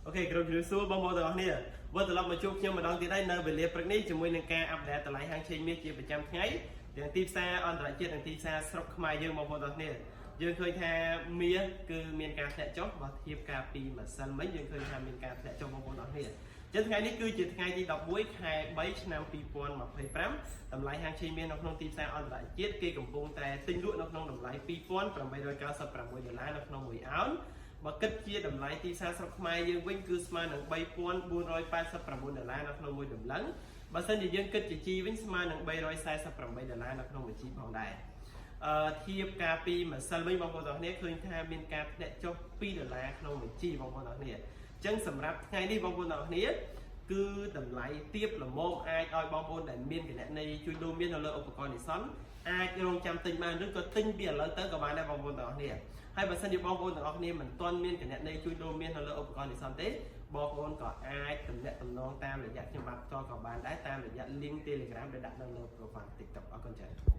OK ក្រុមជំរាបសួរបងប្អូនទាំងអស់គ្នាវិលត្រឡប់មកជួបខ្ញុំម្ដងទៀតហើយនៅវេលាព្រឹកនេះជាមួយនឹងការ update តម្លៃហាងឆេងមាសជាប្រចាំថ្ងៃទាំងទីផ្សារអន្តរជាតិនិងទីផ្សារស្រុកខ្មែរយើងបងប្អូនទាំងអស់គ្នាយើងឃើញថាមាសគឺមានការធ្លាក់ចុះបើធៀបកាលពីម្សិលមិញយើងឃើញថាមានការធ្លាក់ចុះបងប្អូនទាំងអស់គ្នាចឹងថ្ងៃនេះគឺជាថ្ងៃទី11ខែ3ឆ្នាំ2025តម្លៃហាងឆេងមាសនៅក្នុងទីផ្សារអន្តរជាតិគេកំពុងតែទិញលក់នៅក្នុងតម្លៃ2896ដុល្លារនៅក្នុងមួយអោន បើគិតជាតម្លៃទីផ្សារស្រុកខ្មែរយើងវិញគឺស្មើនឹង3489ដុល្លារនៅក្នុងមួយតម្លឹងបើសិនជាយើងគិតជាជីវិញស្មើនឹង348ដុល្លារនៅក្នុងមួយជីផងដែរអឺធៀបកាលពីម្សិលវិញបងប្អូនទាំងគ្នាឃើញថាមានការធ្លាក់ចុះ2ដុល្លារក្នុងមួយជីបងប្អូនទាំងគ្នាអញ្ចឹងសម្រាប់ថ្ងៃនេះបងប្អូនទាំងគ្នាគឺតម្លៃទៀបល្មមអាចឲ្យបងប្អូនដែលមានគណនីជួញដូរមាសនៅលើឧបករណ៍និសន្នអាចរងចាំទិញបានឬក៏ទិញពីឥឡូវទៅក៏បានដែរបងប្អូនទាំងអស់គ្នាហើយបើសិនជាបងប្អូនទាំងអស់គ្នាមិនទាន់មានគណនីជួញដូរមាសនៅលើឧបករណ៍និសន្នទេបងប្អូនក៏អាចទំនាក់ទំនងតាមរយៈខ្ញុំបាទផ្ទាល់ក៏បានដែរតាមរយៈ link Telegram ដែលដាក់នៅលើ profile TikTok អរគុណច្រើន។